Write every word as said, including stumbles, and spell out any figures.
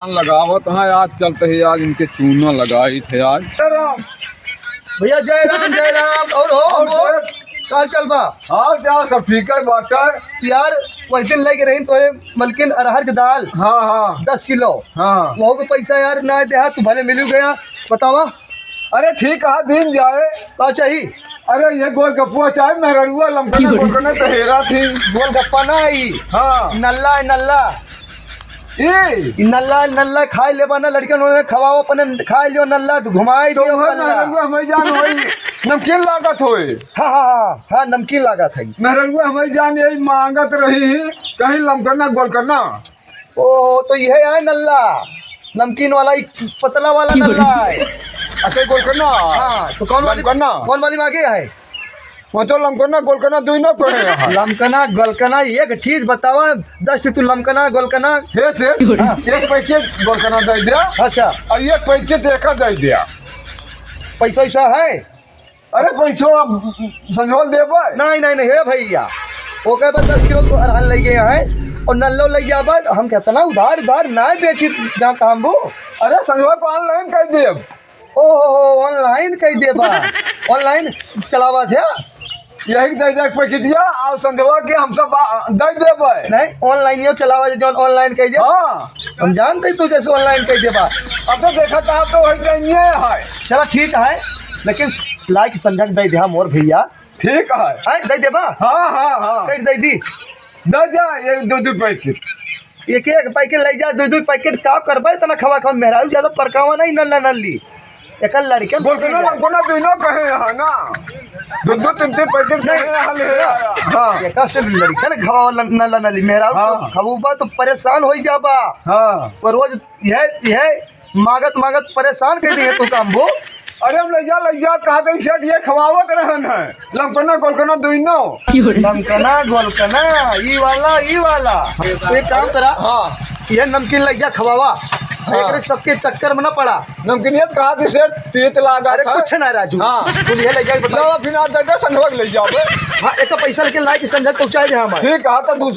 लगावत हैं, आज चलते ही आज इनके चूना लगाई थे आज। जय राम। भैया जय राम, जय राम। और हो, और हो? सेठ। का हाल चाल बा? हाल चाल सब ठीक है बाटे। यार, वही दिन लेके रही तोरे मलकिन अरहर के दाल। हाँ, हाँ। दस किलो। हाँ। वहू के पैसा यार ना देहा, तू भले मिलू गया, बतावा। अरे ठीक है, दिन जाए। का चाही? अरे ये गोलगप्पा चाहे, मेहररुआ लमकना गोलगप्पा तो हेरा थी। गोलगप्पा ना आई। हाँ। नल्ला है, नल्ला। ए। ई नल्ला, नल्ला खाए लेबा ना, लड़कन उन्हें खवाओ, अपने खाए लियो नल्ला, घुमाए तो दियो वह नल्ला। मेहररुआ हमें जान होई, नमकीन लागत होए। हाँ, हाँ, हाँ, हाँ, नमकीन लागत है। मेहररुआ हमें जान यही मांगत रही, कहीं लमकना गोलकना। ओ, तो यह है नल्ला, नमकीन वाला, एक पतला वाला नल्ला है। अच्छा, गोलकना? हाँ, तो कौन वाली, लमकना? कौन वाली मांगे है? वो तो लमकना, गोलकना दुइनो को है यहाँ। लमकना, गोलकना, एक चीज बतावा, दस तू लमकना, गोलकना। हे सेठ, हाँ। एक पैकेट गोलकना दे दिया। अच्छा। और एक पैकेट एका दे दिया। पैसा वैसा है? अरे पैसो अब संझोल देबे। नहीं, नहीं, नहीं, हे भैया, ओके बस दस किलो तो अरहर ले गए हैं और नल्लो ले जाबे, हम कितना उधार, उधार ना बेची जानता हम वो। अरे संझोल को online कर देब। ओहो, online कह देबा। Online चलावा थे? यही दे दे पैकेटिया, और संझवा के हम सब बा-, दे देबे। नहीं, online ये चलावा थे, जौन online कह दे। हाँ। हम जानते तू जैसे online कह देबा। अब तो देखा था तो वही चाहिए है। चला ठीक है, लेकिन लाइक संझक दे दे मोर भैया। ठीक है। हैं, दे देबा? हाँ, हाँ, हाँ। कह दे दी। दे जा, ये दो दो पैकेट। एक एक पैकेट ले जा, दो दो पैकेट का करबे? इतना खवा खवा मेहरारू ज्यादा परकावा नहीं, नल्ला नल्ली। एकर लड़के गोलकना, लमकना दुइनो कहे यहाँ ना। दो दो तीन तीन पैकेट कहे यहाँ ले आया। हाँ। एकर से लड़के ने खवा न-, नल्ला नल्ली। मेहरारू हाँ। खवबा तो परेशान हो जाबा। हाँ। वो रोज यह, यह मागत मागत परेशान कर दिए तू काम वो। अरे हम लैया लैया कहा थे सेठ ये खवावत रहन है। लमकना गोलकना दुइनो। लमकना गोलकना, ई वाला, ई वाला। तो एक काम करा। हाँ। ये नमकीन लैया खवावा। हाँ। एकरे सबके चक्कर में ना पड़ा। नमकीनियत कहा थी सेठ, तीत लागा अरे था। कुछ ना राजू। हाँ। तू ये लैया बता। लो, फिर आप दे दे, संझवा के ले जाओ। हाँ, एक पैसा लेके लाइक संझक पहुँचा दे हमारे। ठीक है, तो दूसरा